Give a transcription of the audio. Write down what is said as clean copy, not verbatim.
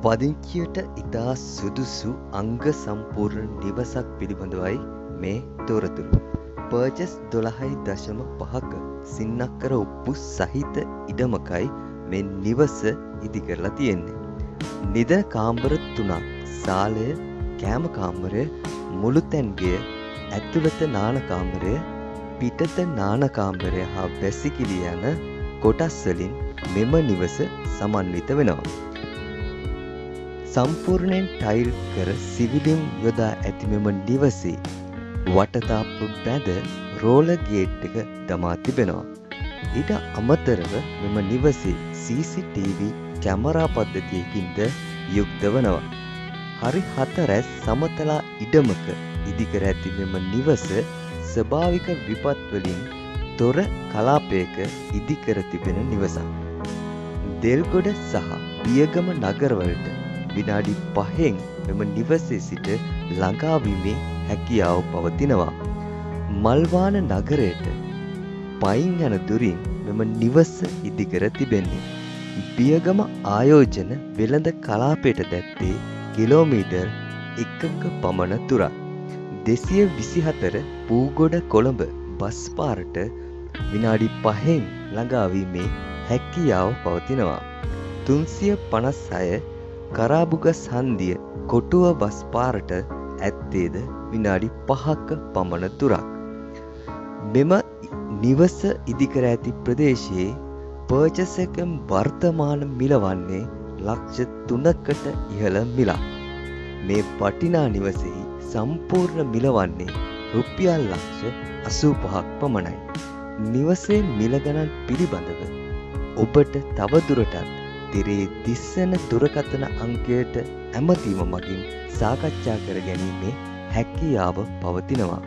පදිංචියට ඉතා සුදුසු අංග සම්පූර්ණ නිවසක් පිළිබඳවයි මේ තොරතුරු. පර්චස් 12.5ක සින්නක්කර ඔප්පු සහිත ඉඩමකයි මේ නිවස ඉදි කරලා තියෙන්නේ. නිදන කාමර 3ක්, සාලය, කෑම කාමරය, මුළුතැන් ගෙය, ඇතුළත නාන කාමරය, පිටත නාන කාමරය හා වැසිකිළි යන කොටස් වලින් මෙම නිවස සමන්විත වෙනවා. සම්පූර්ණයෙන් ටයිල් කර සිවිලිම් යොදා ඇති මෙම නිවසේ වටතාප්පු බැඳ රෝලර් ගේට් එක දමා තිබෙනවා. ඊට අමතරව මෙම නිවසේ CCTV camera පද්ධතියකින්ද යුක්ත වෙනවා. හරි 4 සමතලා ඉඩමක ඉදිකර ඇති මෙම නිවස ස්වභාවික විපත් වලින් තොර කලාපයක ඉදිකර තිබෙන නිවසක්. දෙල්ගොඩ සහ බියගම නගරවලට විනාඩි 5න් මෙම නිවසේ සිට ළඟාවීමේ හැකියාව පවතිනවා. මල්වාන නගරයට පයින් යන දුරින් මෙම නිවස ඉදිකර තිබෙන්නේ. බියගම ආයෝජන වෙළඳ කලාපයට දැත්තේ කිලෝමීටර් 1ක පමණ දුරක්. 224 පූගොඩ කොළඹ බස් පාරට විනාඩි 5න් ළඟාවීමේ හැකියාව පවතිනවා. 356 කරාබුගස් හන්දිය කොටුව බස් පාරට ඇත්තේද විනාඩි 5ක පමණ දුරක්. මෙම නිවස ඉදිකර ඇති ප්‍රදේශයේ පර්චස් එකෙන් වර්තමාන මිල වන්නේ ලක්ෂ 3කට ඉහළ මිලක්. මේ වටිනා නිවසෙහි සම්පූර්ණ මිල වන්නේ රුපියල් ලක්ෂ 85ක් පමණයි. නිවසේ මිල ගණන් පිළිබඳව ඔබට තවදුරටත් තිරේ දිස්වන දුරකථන අංකයට ඇමතීම මගින් සාකච්ඡා කර ගැනීමේ හැකියාව පවතිනවා.